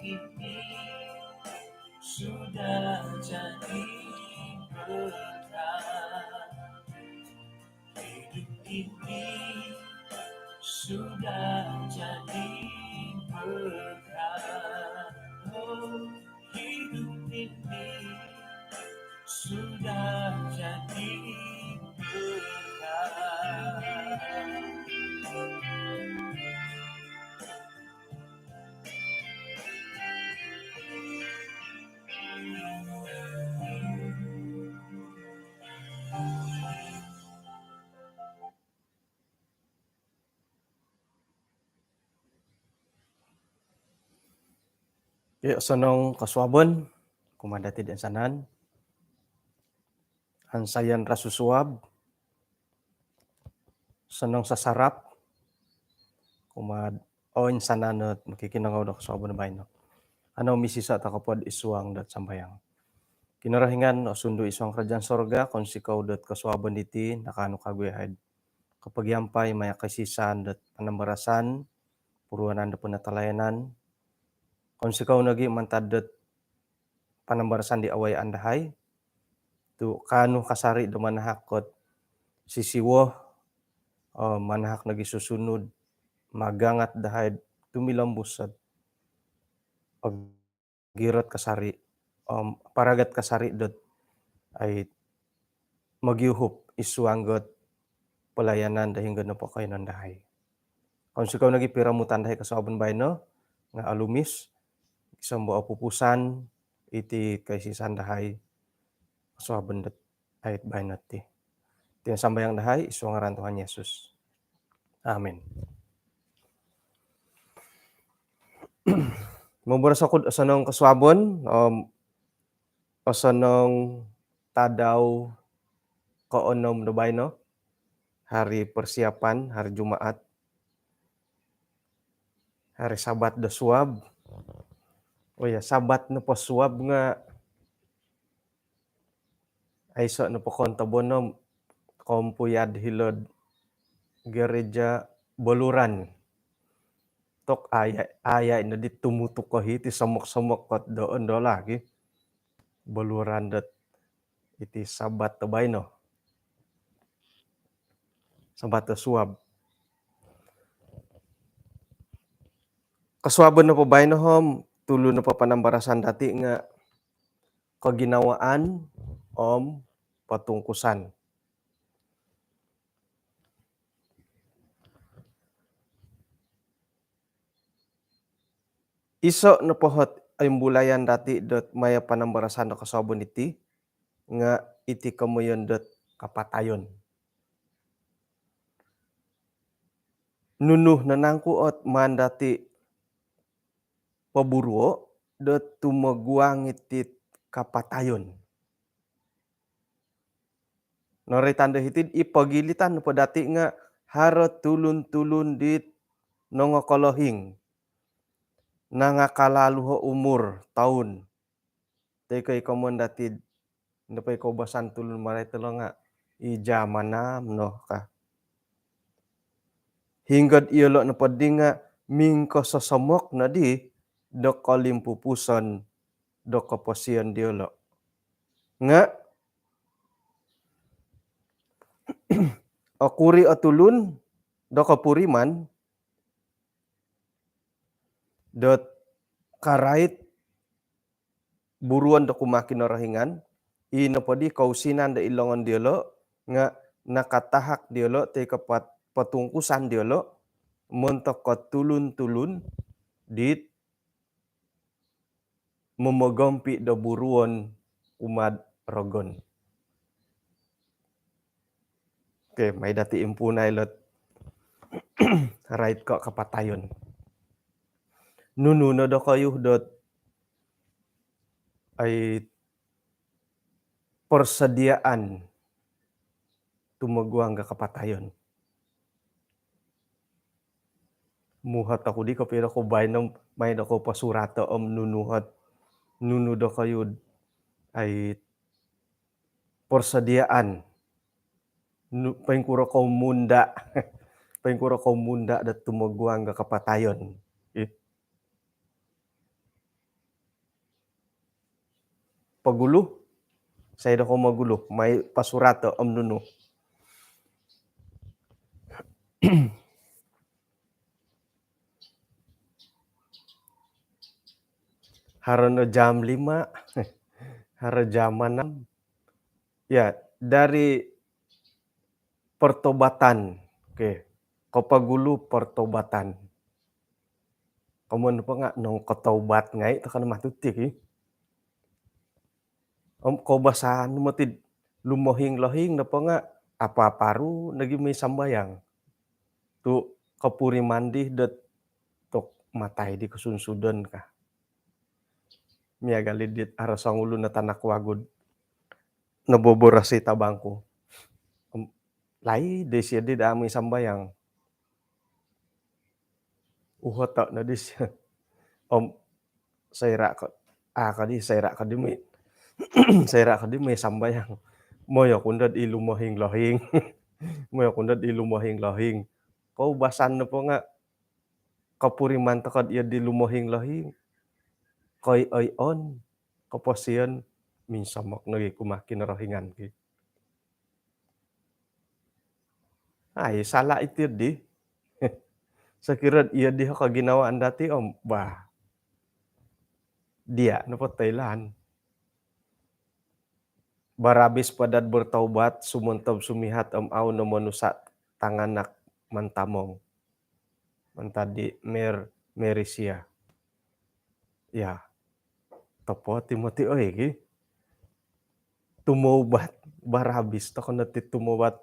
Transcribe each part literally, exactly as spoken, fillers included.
Ini sudah jadi berkat. Hidup ini sudah jadi berkat. Oh, hidup ini sudah jadi berkat. Iyo, osonong kosuabon kumaa dati toinsanan. Ansayan rasusuab, osonong sasarap kumaa toinsanan ot mokikinongou do kosuabon baino. Kanou misiso toko po id suang dot sambayang. Kinorohingan osundu id suang kerajaan sorga, kounsikou dot kosuabon diti nakaanu kagu yahai do kopogiampai maya koisisan dot panambarasan, puruanan do penatalayanan. Kounsikou nogi mantad dot panambarasan di awayaan dahai tu kaanu kasari do manahak ot sisiwo, eh, manahak nogi susunud, magangat dahai tumilombus ot ogirot kasari, om paragat kasari dot ai mogiuhup id suang dot pelayanan do hinggo nopo koiyonon dahai. Kounsikou nogi piromutan dahai kosuabon baino nga olumis, gisom do opupusan iti koisisan dahai kosuabon dot ait baino ti. Iti no sambayang dahai id suang ngaran Tuhan Yesus. Amin. Moboros oku do osonong kosuabon, om osonong tadau koonom do baino, hari persiapan, hari Jumaat, hari Sabat do suab. Oh ya, Sabat nopo suab nga aiso nopo kontobon om kompuyad hilo'd gereja Beluran. Tu ayai, ayai nodi tumutuk ko hiti somok-somok kot doon do lagi. Beluran dot iti Sabat do baino. Sabat do suab. Kosuabon nopo baino om tulu nopo panambarasan dati nga koginawaan om potungkusan. Iso nopo ot imbulayan dati dot maya panambarasan do kosuabon iti nga iti komoyon dot kapatayon. Nunu no nangku ot maan dati poburuo dot tumoguang iti kapatayon? Noroitan do hiti, i pogilitan nopo dati nga haro tulun-tulun dit nongokolohing, nangakalalu o umur toun. Toi ko i komoyon dati nopo i koubasan tulun maraat dilo nga i jamanam no ka. Hinggo do iyolo nopo di nga mingkososomok nodi do kolimpupuson do koposion diolo. Nga okuri o tulun do kopuriman dot karait buruon do kumaa Kinorohingan, i nopo di kousinan do id longon diolo nga nakatahak diolo toi ko pot-, potungkusan diolo montok ko tulun-tulun dit momogompi do buruon kumaa'd rogon. Okey, mai dati impuunai ilot rait ko kapatayon. Nunu no dokoyu dot ai persediaan tumoguang do kapatayon? Muhot oku di kopio do kobaino, mai do kopasurato om nunu ot, nunu dokoyu ai persediaan. Nu-, poingkuro kou munda, poingkuro kou munda do tumoguang do kapatayon? Ih. pogulu, sai do ko mogulu, mai pasurat do om nunu. Haro no jam lima, haro jam enam. Ya, dari pertobatan. Okey. Kopogulu pertobatan. Komoyon nopo nga nung kotobat ngai tu kan matutik i. Om koubasan moti lumohing-lohing nopo nga apa-apa ru nogi moi sambayang. Tu kopuriman di dot tok matai di kosunsudon ka. Miagal i dit haro songulun o tanak wagu noboboros i tabangku. Om laid disio di daa moi sambayang. Uhoto no disio. Om soira ko, a ko di, soira ko di moi, soira ko di moi sambayang, moi oku ndo di lumohing-lohing. Moi oku ndo di lumohing-lohing. Koubasan nopo nga kopuriman toko do iyo di lumohing-lohing, koi-oion, koposion, minsomok nogi kumaa Kinorohingan ki. Ai, salah iti di. Sokiro iyo di koginawaan dati om, bah. Dia nopo toilaan. Barabis po dot bertaubat, sumontob sumihat om au no monusa tanganak mantamong. Mantad di Mer-, Merisia. Ya. Topo Timoti oi ki. Tumoubat, barabis toko no ti tumoubat.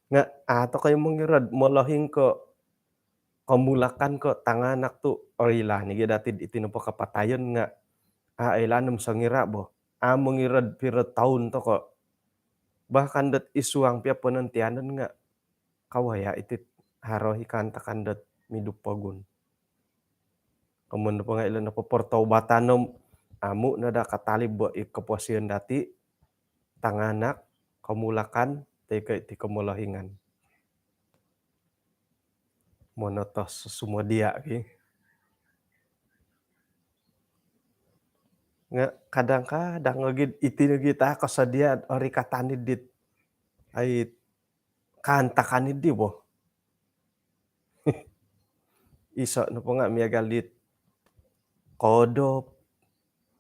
Nga a toko i mongiro do molohing ko komulakan ko tanganak tu oilaan i gia dati iti nopo kapatayon nga a oilaan om songira bo. A mongiro do piro toun toko. Bahkan dot id suang pia ponontianan nga kawaya iti haro i kaantakan dot midu pogun. Komoyon nopo nga ilo nopo pertobatan om amu no daa katalib bo i koposion dati, tanganak, komulakan, toi ko iti komolohingan. Monotos sumodia ki. Nga kadang-kadang nogi iti nogi ta kosodia ori katani dit ai kaantakan i di bo. Iso nopo nga miagal dit kodop,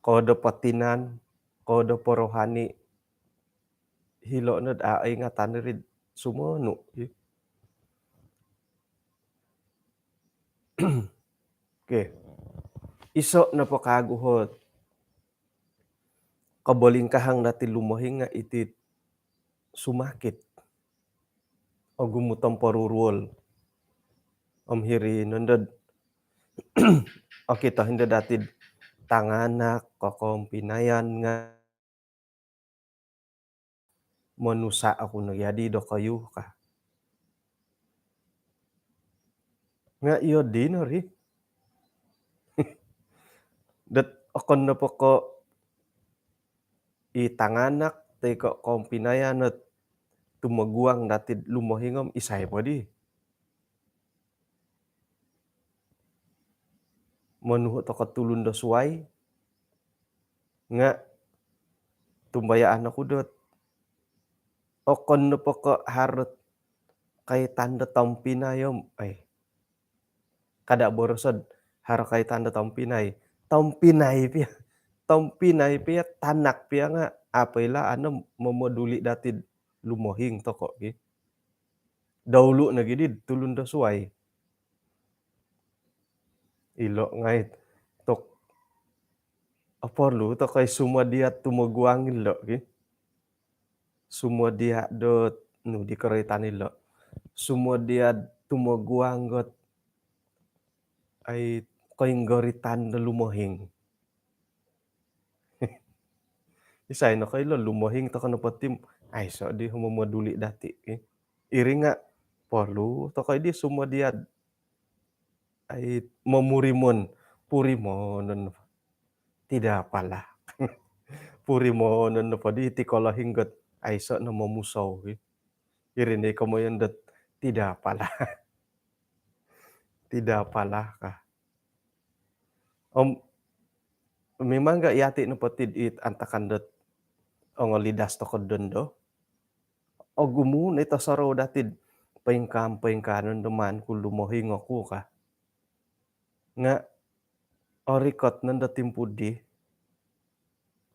kodop o tinan, kodop o rohani. Hilo no do a ingatan iri do sumonu. Okey. Iso nopo kagu ot kobolingkahang dati lumohing nga iti sumakit. Ogumu tomporuruol. Om hiri nondo do okito i ndo dati do tanganak, kokompinayan nga monusa oku no gia di dokoyu ka. Nga iyo di no ri. Dot okon nopo ko i tanganak toi ko kompinayan ot tumoguang dati do lumohing om isai po di. Monuhu toko tulun do suai nga tumbayaan oku dot okon nopo ko haro ot kaitan do tompinai om ai. Kada boroso do haro kaitan do tompinai. Tompinai pia. Tompinai pia, tanak pia nga a po ilo ano momoduli dati do lumohing toko ki. Daulu nogi di tulun do suai. Ilo ngai tok oporlu toko i sumodia tumoguang ilo ki. Sumodia dot nu di koroitan ilo. Sumodia tumoguang ot ai koinggoritan do lumohing. Isai no koilo lumohing toko nopo ti om aiso di momoduli dati ki. Iri nga porlu toko i di sumodia do ai momurimon, purimonon. Tidak apalah. Purimonon nopo di iti kolohing ot aiso no momusou ki. Iri no i komoyon dot tidak apalah. Tidak apalah ka. Om memang ga yati nopo ti it antakan dot ongolidas toko dondo. Ogumu no i tosorou dati'd poingkaa-poingkaa nondo maan ku lumohing oku ka. Nga' orikot nondo timpu di,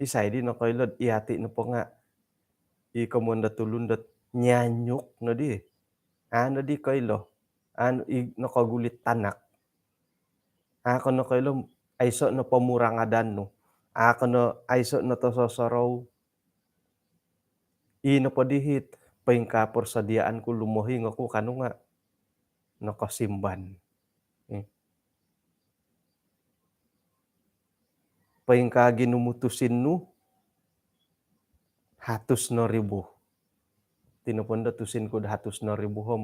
isai di nokoilo'd iyati' nopo nga' i komoyon do tulun dot nyanyuk nodi. A' nodi koilo, a' no i nokogulit tanak. A' ko nokoilo, aiso' no pomurangadan nu. A' ko no, aiso' no tososorou. I nopo dihit poingkaa persediaan ku lumohing oku kanu nga' nokosimban. Eh. Poingkaa ginumu tusin nu, hatus no ribu. Iti nopo ndo tusin ku'd hatus no ribu om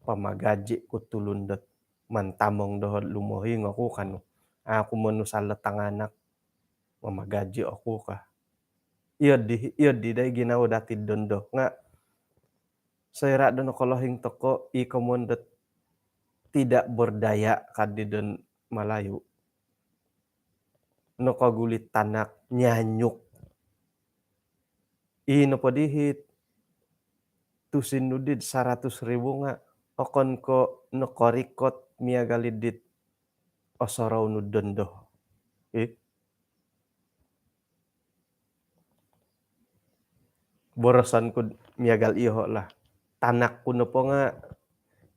pamagaji' ku tulun dot mantamong doho'd lumohing oku kanu. A' ku monusal do tanganak, mamagaji' oku ka. Iyo di, iyo di dai ginawo dati'd dondo. Nga' soira' do nokolohing toko i komoyon dot tidak berdaya kadi don Malayu. Nokogulit tanak, nyanyuk. I nopo dihit tusin nu di'd saratus ribu nga' okon ko' nokorikot miagal i dit osorou nu dondo. Ih. Boroson ku'd miagal iyoho' lah. Tanak ku nopo nga'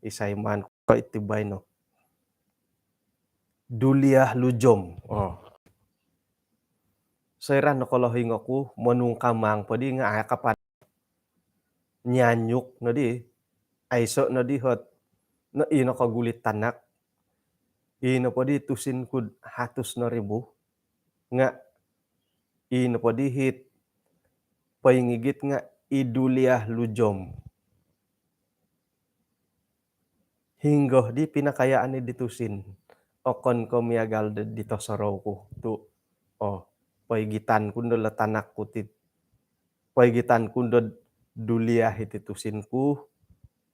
isai maan ko iti baino. Duliah Lujom. Oh. Soira' nokolohing oku, monungkamang po di nga' a' kapan. Nyanyuk nodi, aiso' nodi hot. No, i nokogulit tanak. I nopo di tusin ku'd hatus no ribu. Nga' i nopo dihit poingigit nga' i Duliah Lujom. Hinggo di pinakayaan i di tusin. Okon ko' miagal di, di tosorou ku. Tu', oh, poigitan ku ndo lo tanak ku ti. Poigitan ku ndo Duliah iti tusin ku.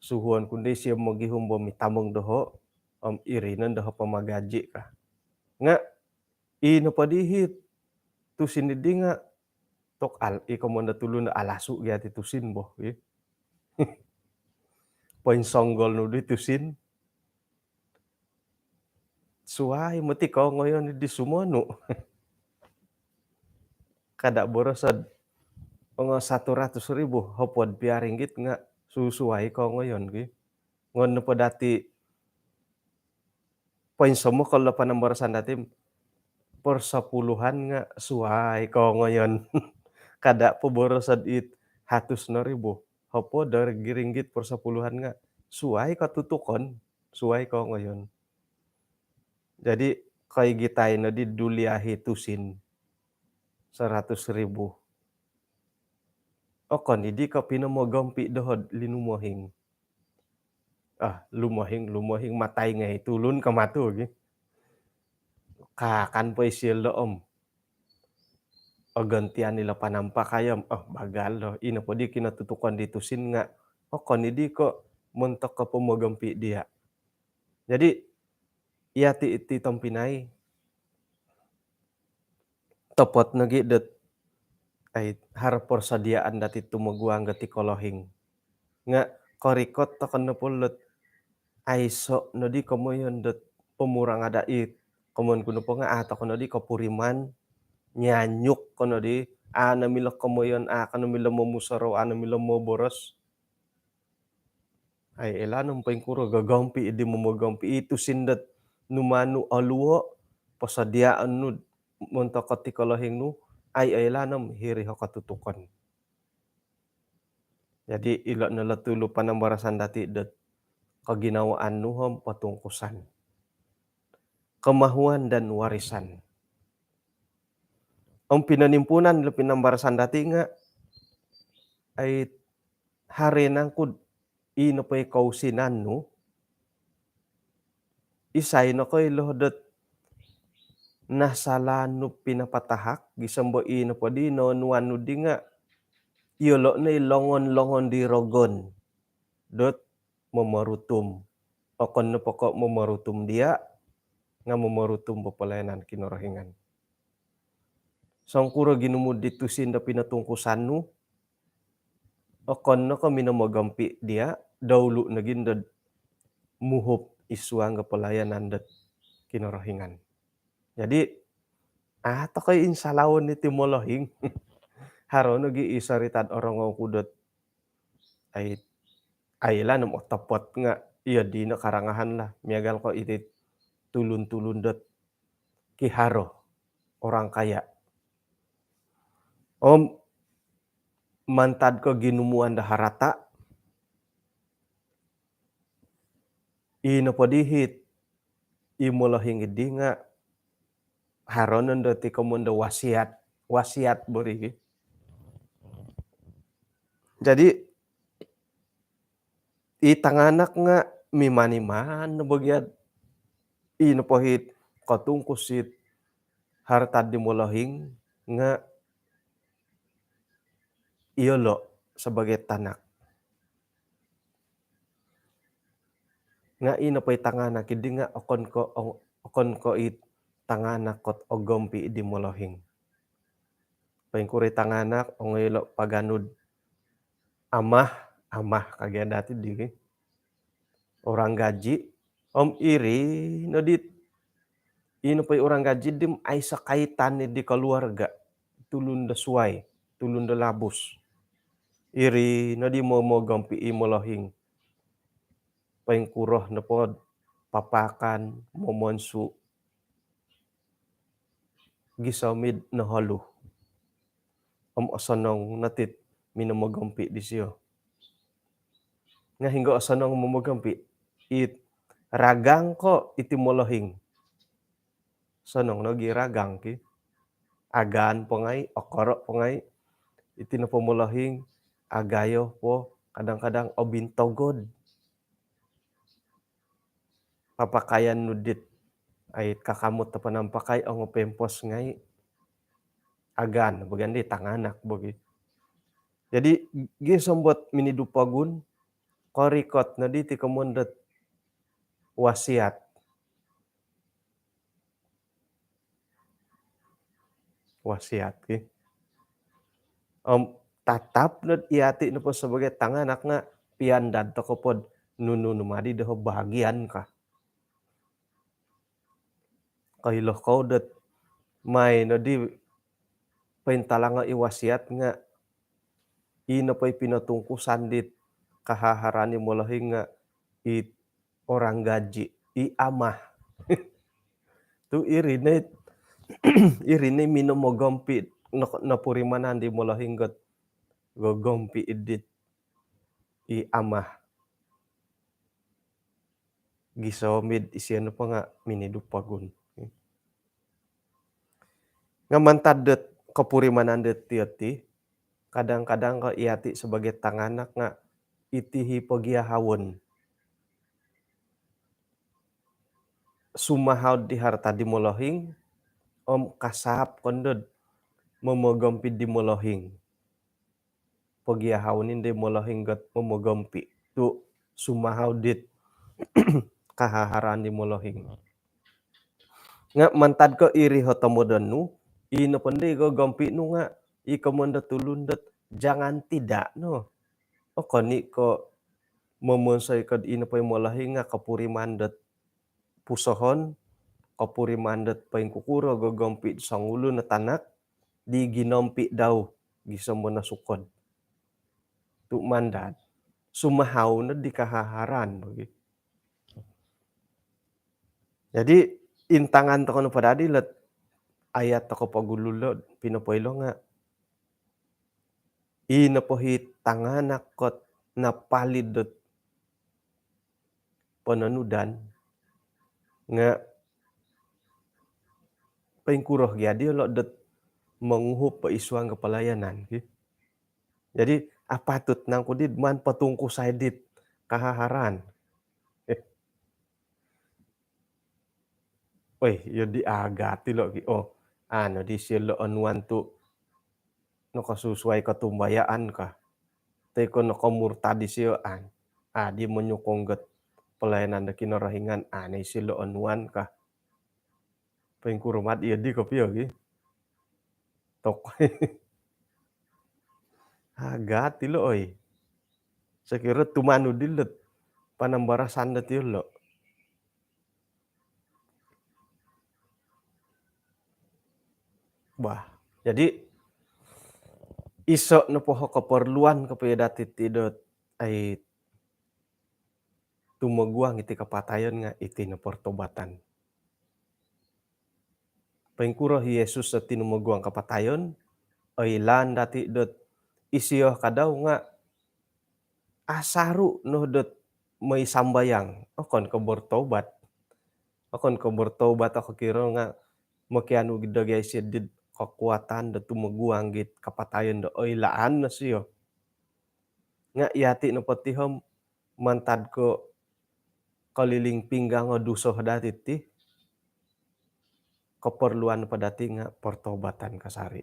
Suhuon ku ndo isio mogihum bo mitamong doho'. Om iri no doho' pamagaji' ka. Nga' i nopo dihit tusin di nga' tok al-, i komoyon do tulun alasu' gia ti tusin bo, ih. Poinsonggol nu di tusin. Suai moti kongoyon di sumonu. Kada' boroso'd ongo satu ratus ribu, hopod pia ringgit nga' susuai kongoyon ki. Ngon nopo dati' poinsomok lo panambarasan dati', persepuluhan nga' suai kongoyon. Kada' poboroso'd it hatus no ribu. Hopod ringgit persepuluhan nga' suai kotutukon, suai kongoyon. Jadi, koigitai no di Duliah i tusin seratus ribu. Okon i di ko' pinomogompi' doho'd linumohing. Ah, lumohing, lumohing, matai ngai' tulun ka matu gi. Kaakan po isio lo om ogontian ilo panambakai om, oh, bagal do. I nopo di kinotutukon di tusin nga' okon i di ko' montok ko' pomogompi' diya'. Jadi, iyati' iti tompinai, topot nogi' dot, ai, haro persediaan dati' tumoguang gati' kolohing. Nga' korikot toko' nopo lot aiso' nodi komoyon dot pomurangada' i, komoyon ku nopo nga' a' toko' nodi kopuriman, nyanyuk ko nodi, a' no milo komoyon, a' ko no milo momusorou, a' no milo moboros. Ai, oilaan om poingkuro gogompi' di momogompi' i tusin dot numanu oluo', posodiaan nu montok ko ti kolohing nu, ai, oilaan om hiri ho kotutukon. Jadi, ilo' no lo tulu panambarasan dati' dot koginawaan nu om potungkusan. Kemahuan dan warisan. Om pinonimpuunan lo pinambarasan dati' nga', ai, haro nangku'd i nopo i kousinan nu, isai nokoilo dot nasalaan nu pinapatahak, gisom bo i nopo di noonuan nu di nga', iyolo' no i longon-longon di rogon dot momorutum. Okon nopo ko' momorutum diya', nga' momorutum bo pelayanan Kinorohingan. Songkuro ginumu di tusin do pinotungkusan nu, okon no ko minomogompi dia, doulu nogi ndo muhup id suang do pelayanan dot Kinorohingan. Jadi, a' tokou insalawon iti molohing. Haro nogi i sarita'd orongou ku dot, ai, ai lah, nom otopot nga iyo dino karangahan lah. Miagal ko iti tulun-tulun dot kiharo, orang kaya. Om mantad ko ginumuan do harata, i nopo di hiti, i molohing di nga haro nondo ti komoyon do wasiat, wasiat bo ri ki. Jadi, i tanganak nga miman-iman no bo gia, i nopo hiti kotungkus it harta di molohing nga iyolo sabaagi tanak. Nga i nopo i tanganak di nga okon ko, okon ko i tanganak kot ogompi di molohing. Poingkuro i tanganak, ongoi ilo paganu do amah, amah ka gia dati di, orang gaji, om iri no dit, i nopo i orang gaji di om aiso kaitan di keluarga, tulun do suai, tulun do labus. Iri no di momogompi i molohing. Poingkuro nopo do papaakan, momonsu, gisom id noholu. Om osonong no tit minomogompi disio. Nga hinggo osonong momogompi? It ragang ko iti molohing? Osonong nogi ragang ki. Agaan po ngai, okoro po ngai. Iti nopo molohing, agayo po, kadang-kadang obintogod. Papakaian nu dit, ai, kakamot do panampakai, ongo pempos ngai. Agaan bo gia di tanganak bo gia. Jadi, gisom dot minidu pogun, korikot no di ti komoyon dot wasiat. Wasiat ki. Om tatap no iyati nopo sabaagi tanganak nga piandad toko po do nunu no ma di doho bahagian ka. Koilo kou dot mai no di pointalango i wasiat nga i nopo i pinotungkusan dit kahaharan i molohing nga i orang gaji, i amah. Tu iri no, iri no minomogompi, no, nopurimanan di molohing dot gogompi dit i amah. Gisom id isio nopo nga minidu pogun. Nga mantad dot kopurimanan dot iti, kadang-kadang ko iyati sabaagi tanganak nga iti i pogiahawon. Sumahau di harta di molohing, om kasaap ko ndo do momogompi di molohing. Pogiahawon i di molohing dot momogompi. Tu sumahau dit kahaharan di molohing. Nga mantad ko iri o tomodon nu, i nopo di gogompi nu nga i komoyon do tulun dot jangan tidak no. Okon i ko momonsoi ko do i nopo i molohing nga kopuriman dot pusohon, kopuriman dot poingkukuro gogompi songulun o tanak di ginompi dau gisom do nosukod. Tu mantad, sumahau no di kahaharan bo gia. Jadi, intangan toko nopo dadi lo dot ayat toko pogulu lo pinopoilo nga, i nopo i tanganak kot napalid dot pononudan nga poingkuro gia diolo dot monguhup po id suang do pelayanan ki. Jadi, apatut nangku di maan potungkusai dit kahaharan? Oi, iyo di agat ilo ki. Oh, anu di isio lo onuan tu nokosusuai kotumbayaan ka. Toi ko nokomurtad isio, an. A' di monyokong dot pelayanan do Kinorohingan, anu isio lo onuan ka. Poingkuro ma di iyo di kopio ki. Tok. Agat ilo oi. Sokiro tumanud ilo panambarasan dot ilo. Bah, jadi iso nopo o keperluan kopio dati ti dot ai tumoguang iti kapatayon nga iti no pertobatan. Poingkuro i Yesus o tinumoguang kapatayon, oilaan dati dot isio kadau nga asaru no dot moi sambayang, okon ko bertobat. Okon ko bertobat, okon ko kiro nga mokianu gid do gai sidid kekuatan do tumoguang git kapatayon do oilaan no sio. Nga yati nopo ti om mantad ko keliling pinggang o duso dati ti, keperluan po dati nga pertobatan kasari.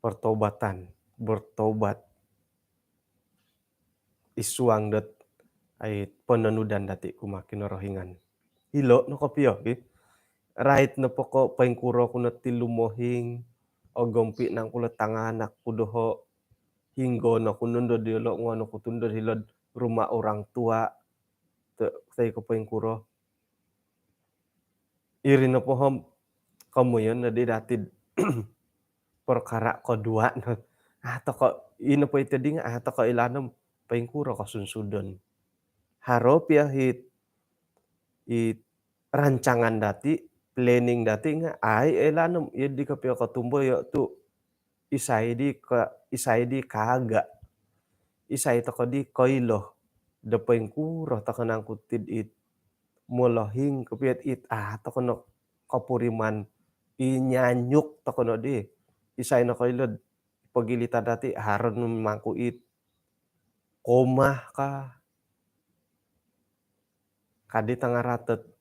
Pertobatan, bertobat. Id suang dot ai pononudan dati kumaa Kinorohingan. Ilo no kopio, ki. Rait nopo ko poingkuro ku no ti lumohing, ogompi nangku lo tanganak ku doho, hinggo no ku nondo diolo, ngono ku tundo hilo'd rumah orang tua, toi ko poingkuro. Iri nopo om komoyon no di dati perkara kedua no. Ah, toko, ino po ito ding, ah, toko ilaan om poingkuro kosunsudon. Haro pia hit, it rancangan dati, planning dati nga ai ilaan om, iyo di kopio kotumboyo tu isai di ka, isai di kaga. Isai toko di koilo do poingkuro toko nangku tid it molohing kopio it, ah, toko no kopuriman i nyanyuk toko no di. Isai no koilo pogilitan dati, haro no mangku it komah ka. Kadi tangaratet.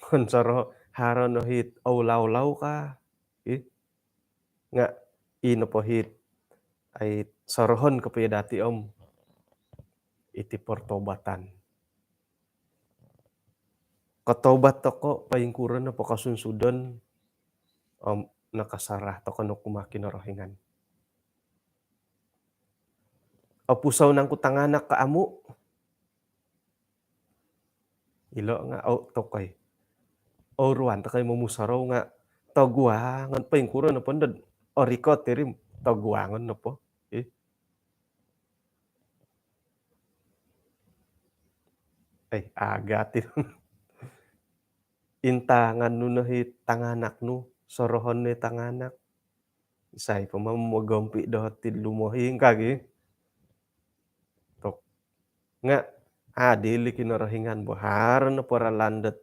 Honsoro haro no hit aulau-lau ka. Ih. Nga ino po hit ai sorohon kopio dati om iti pertobatan. Kotobat toko, poingkuro nopo kosunsudon om nakasarah toko no kumaa Kinorohingan. Opusou nangku tanganak ko amu? Ilo nga au tokoi. Au ruan tokoi momusorou nga toguangon, poingkuro nopo ndod orikot iri om toguangon nopo. Ih. Eh, agat i. Intangan nu no hi tanganak nu, sorohon no i tanganak. Isai po ma mogompi doho tid lumohing ka gi. Tok. Nga adil i Kinorohingan bo, haro nopo ralan dot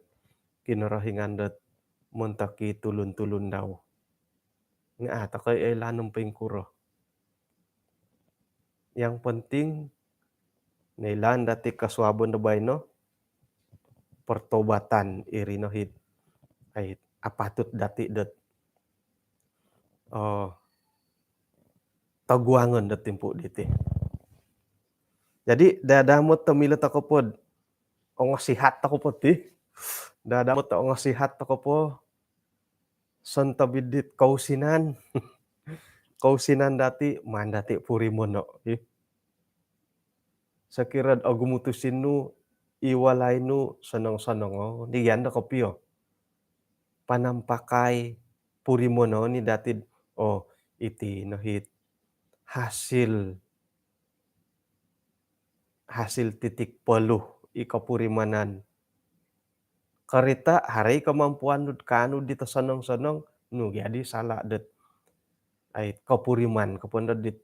Kinorohingan dot montok i tulun-tulun dau. Nga a tokoi oilaan om poingkuro. Yang penting noilaan dati kosuabon do baino, pertobatan iri no hit ai apatut dati dot, oh, toguangon do timpu diti. Jadi dadamot tomilo toko pod ongosihat toko po ti. Dadamot ongosihat toko po, sontob id dit kousinan. Kousinan dati, maan dati purimono, ih. Sokiro ogumu tusin nu, i walai nu sonong-sonong, oh, di gia ndo kopio. Panampakai purimono ni dati, oh, iti no hit hasil, hasil titik poluh i kopurimanan. Korita haro i kemampuan nu kaanu dit osonong-sonong, nu gia di sala dot ai kopuriman ko po ndo dit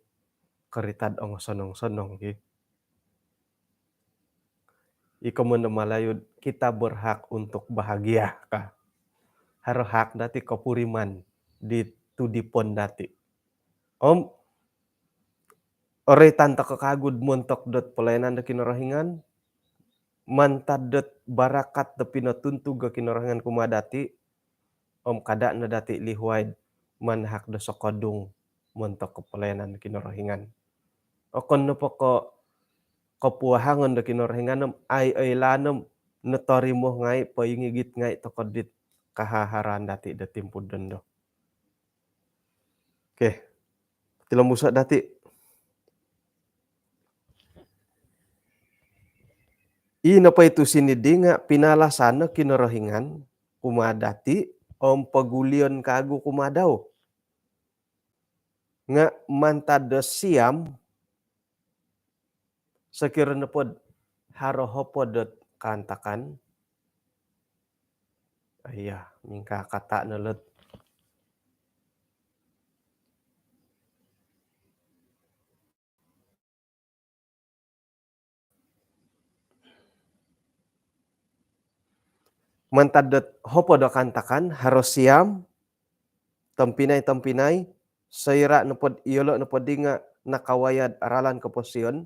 korita dot ongosonong-sonong ki. I komoyon do Malayu, kita berhak untuk bahagia ka. Haro hak dati kopuriman di tudipon dati. Om oroitan toko kagu montok dot pelayanan do Kinorohingan, mantad dot barakat do pinotuntug o Kinorohingan kumaa dati, om kada no dati lihuai manahak do sokodung montok ko pelayanan do Kinorohingan. Okon nopo ko kopuahangon do Kinorohingan om ai oilaan om notorimo ngai, poingigit ngai toko dit kahaharaan dati do timpu dondo. Okey. Tilombuso' dati'. I nopo i tusin iddi nga' pinalasan no Kinorohingan kumaa dati' om pogulion kaagu kumaa dau. Nga' mantad do siam, sokiro nopod haro hopod dot kaantakan, iya, mingkakata' no lot. Mantad dot hopod o kaantakan, haro siam, tompinai-tompinai, soira' nopod iyolo' nopoddi nga' nakawaya'd ralan koposion,